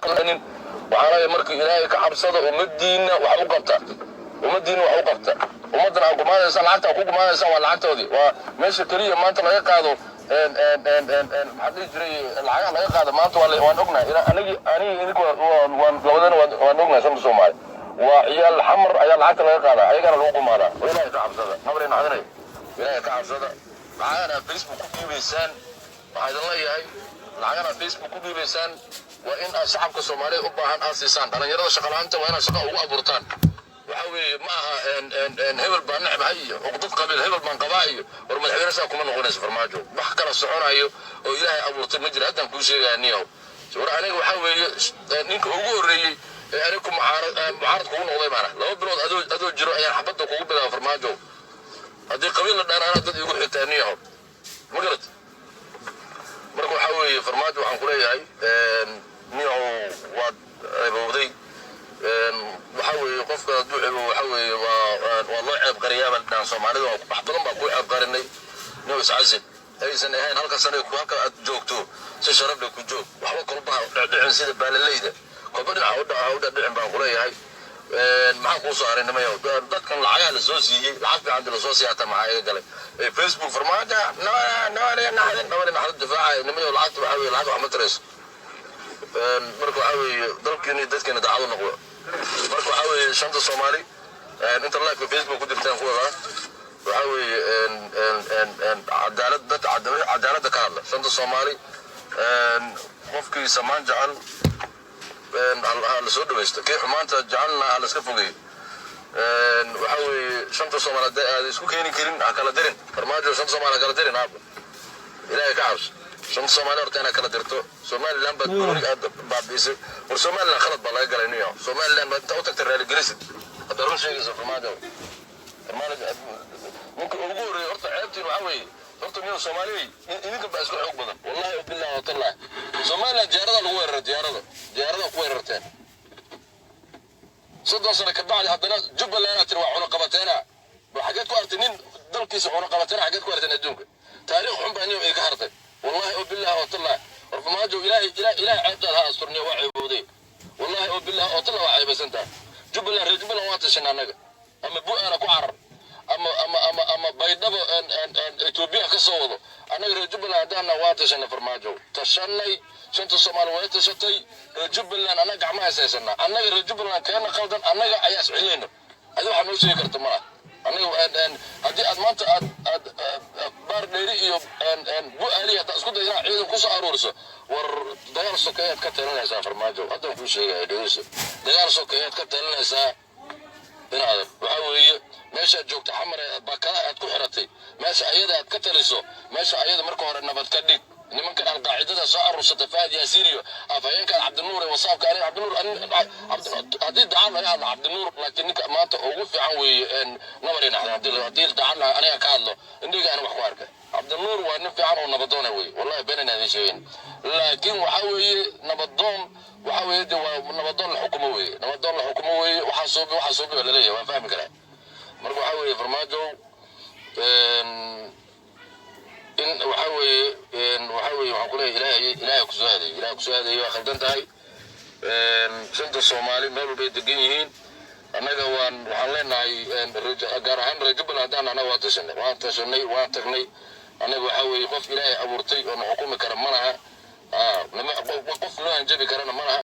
Waxaan leeyahay, marka Ilaahay ka cabsada, ummadiina wax u qabta, ummadiina wax u qabta. Ummaddan aa gumaanaysa, lacagta aa ku gumaanaysa waa lacagtoodii. Waa meesha keliya maanta laga qaado, maxaa dhihi jiray, lacagaha laga qaado maanta waa waan ognahay. Anigi idinku waan labadana waan ognahay. Shanta Soomaali waa ciyaal Xamar ayaa lacagta laga qaadaa, ayagana lagu gumaadaa. Waa Ilaahay ka cabsada, nabaray naxdinay. Ilaahay ka cabsada. Lacagana Facebook ku dhiibaysaan, waxaa idin leeyahay, lacagana Facebook ku dhiibaysaan waa in aad shacabka Soomaaliyeed u baahan aad siisaan. Dhalinyarada shaqalaanta waa inaad shaqa ugu abuurtaan. Waxa weeye, ma aha hebel baan necbahay iyo cuqdad qabiil, hebel baan qabaa iyo war madaxweyne saa kuma noqonayso, Farmaajo. Wax kala soconayo oo Ilaahay abuurtay ma jira. Haddaan kuu sheegaya, niyow, war aniga waxaa weeye ninka ugu horreeyey ee aniga ku mucaarad kugu noqday baana. 2 bilood adoo jiro ayaan xabadda kugu bilaaba, Farmaajo. Haddii qabiil la dhaan, anaa dad igu xigtaa, niyow, ma garat? Marka waxaa weeye, Farmaajo, waxaan ku leeyahay, niyow, waad ceebowday. Waxa weeye, qofka hadduu ceebo, waxa weeye waa loo ceeb qariyaa baan dhahan Soomaalida. Wax badan baa kuu ceeb qarinay, niyow. Iscasil aysan ahayn halka sana halka aad joogto, si sharaf leh ku joog. Waxba kolba ha dhicdhicin sida baalaleyda, kolba dhinaca ha u dhicdhicin baan kuleeyahay. Maxaa kuu soo haray, nimayow? Dadkan lacagaha la soo siiyey, lacag fiican la soo siiya hataa, maxaa iga galay? Facebook Farmaajo nabani naxdin, nabani naxdin difaacaya. Nimayow, lacagta waxaa weeye, lacag wax ma tarayso. Marka waxaa weeye, dalkiina iyo dadkiina daacad u noqdo. Marka waxaa weeye, shanta Soomaali inta live-ka Facebook ku jirtaan ku wadaa, waxaa weeye, cadaalad, dad cadaaladda ka hadla. Shanta Soomaali, qofkii samaan jecel ha la soo dhawaysto, kii xumaanta jecelna ha la iska fogeeyo. Waxaa weeye, shanta Soomaali hadday aad isku keeni karin, ha kala dirin, Farmaajo. Shanta Soomaali ha kala dirin, aaba. Ilaahay ka cabso. Shanta Soomaali horta inaad kala dirto, Somaliland baad gooni aad baabi'isay. War Somaliland khalad baa laga galay, niyo. Somaliland baad inta u tagtay raaligelisid hadda run sheegayso, Farmaajo. Farmaajo ninka ugu horreeyay horta ceebtiin waxaa weeye, horta niyo, Soomaaliyey, idinka baa isku xoog badan, wallahi billahi watallahi. Somaliland diyaarada lagu weeraray, diyaarada ku weerarteen. 30 sano ka bacdi haddana Jubbaland aad tiri waa cunaqabateena. Xageed ku artay nin dalkiisa cunaqabateena? Xageed ku arteen adduunka? Taariikh xun baa niyo idinka hartay, wallahi oo billahi oo tallahi. War Farmaajo, Ilaahay, Ilaahay ceebtaada ha asturniyo. Waa ceebowday, wallahi oo billahi oo tallahi, waa ceebaysantaha. Jubbaland, reer Jubbaland waa tashan annaga. Ama Bu-aana ku carar ama Baydhabo Etoobiya ka soo wado. Annaga reer Jubbaland haddaana waa tashanay, Farmaajo, tashanay. Shanta Soomaali way tashatay. Reer Jubbaland annaga gacmaha is haysanaa. Annaga reer Jubbaland keena qaldan annaga ayaa iscelinayno. Adi waxaa noo sheegi karta malaha. Annaga haddii aad maanta aad Baar Dheeri iyo Bu-aali haddaad isku day inaad ciidan kusoo aruuriso, war dagaal sokeeyaad ka talinaysaa, Farmaajo. Haddaan kuu sheegaya, dhegeyso, dagaal sokeeyaad ka talinaysaa inaadan. Waxaa weeye, meeshaad joogto, Xamar ee bakada aad ku xiratay, meesha ayada aad ka taliso, meesha ayada marka hore nabad ka dhig. Nimankan Alqaacidada soo aruursatay, Faad Yaasiin iyo afhayeenkan Cabdinuur ee wasaabka, aniga Cabdinuur, haddii daacad laga hadlo, Cabdinuur laakiin ninka maanta ugu fiican weeye nabar inaxda. Haddii daacad aniga ka hadlo, indhiga ani wax ku arkay, Cabdinuur waa nin fiican oo nabadoona weeye, wallahi been inaan idin sheegin. Laakiin waxaa weeye, nabadoon waxaa weeye, de waa nabadoon la xukumo weeye, nabadoon la xukumo weeye. Waxaa suubi, waxaa suubi baa laleeyahay, waan fahmi karaa. Marka waxaa weeye, Farmaajo, in waxaa weeye, waxaan kuleeyahay, Ilaahay kusoo hadeeyey, Ilaahay kusoo hadeeyey. Waa khaldan tahay. Shanta Soomaali meel walbay degan yihiin. Annaga waxaan leenahay, gaar ahaan reer Jubbaland haddaan, annaga waa tashanay, waan tashanay, waan tagnay. Annaga waxaa weeye, qof Ilaahay abuurtay oo na xukumi kara ma laha. Qof noo hanjabi karana ma laha.